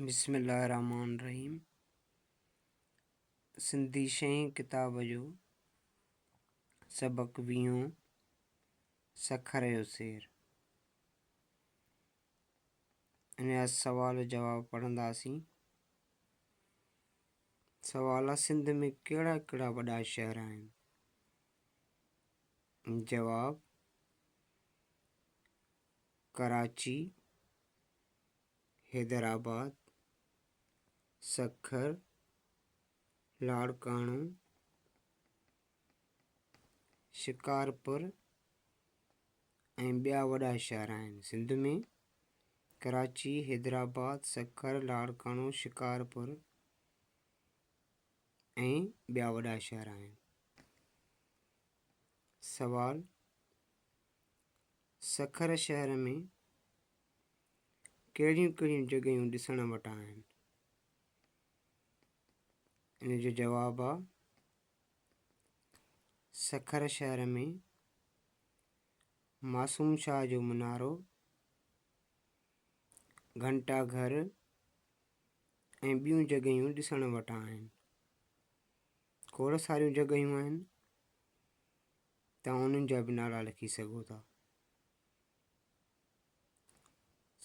بسم الله الرحمٰن الرحيم سنڌي ڇهين ڪتاب جو سبق ويهون سکر جو سير ان جا سوال جواب پڙهنداسين. سوال سنڌ ۾ ڪهڙا ڪهڙا وڏا شهر آهن؟ جواب ڪراچي، حيدرآباد، سکر، لاڙڪاڻو، شڪارپور ۽ ٻيا وڏا شهر آهن. سنڌ ۾ ڪراچي، حيدرآباد، سکر، لاڙڪاڻو، شڪارپور ۽ ٻيا وڏا شهر آهن. سوال، سکر شهر ۾ ڪهڙيون ڪهڙيون جڳهيون ڏسڻ وٽان آهن؟ ان جو جواب آ سکر شهر ۾ معصوم شاهه جو منارو، گهنٽا گهر ۽ ٻيون جڳهيون ڏسڻ وٽان آهن. کوڙ ساريون جڳهيون آهن. توهان انهن جا به نالا لکي سگهو ٿا.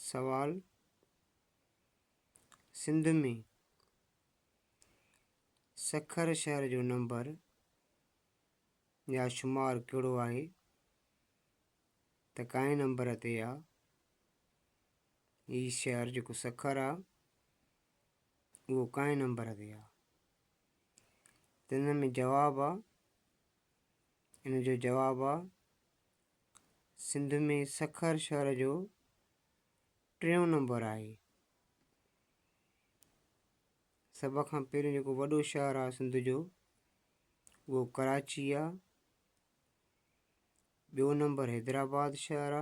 سوال، سنڌ ۾ سکر شهر جو نمبر يا شمار ڪهڙو آهي ته ڪائين نمبر تي آ هي شهر جيڪو سکر آ اهو ڪائين نمبر تي آ ته ان ۾ جواب آ ان جو جواب آ سنڌ ۾ سکر شهر جو ٽيون نمبر آهي. سڀ کان پهريون جيڪو وڏو شهر آ سنڌ جو اهو ڪراچي آ. ٻيو نمبر حيدرآباد شهر آ.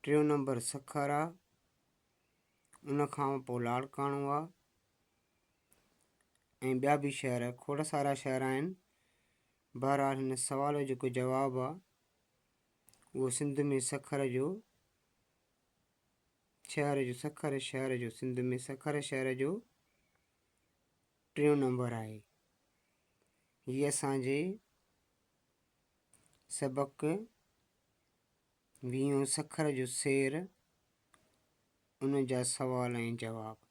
ٽيون نمبر سکر آ. ان کان پوء لاڙڪاڻو آ. ۽ ٻيا به شهر کوڙ سارا شهر آهن. بهرحال هن سوال جو جيڪو جواب آ اهو سنڌ ۾ سکر جو شهر جو سکر شهر جو سنڌ ۾ سکر شهر جو ٽيون نمبر آهي. هي اسان جي سبق ويهون سکر جو سير ان جا سوال ۽ جواب.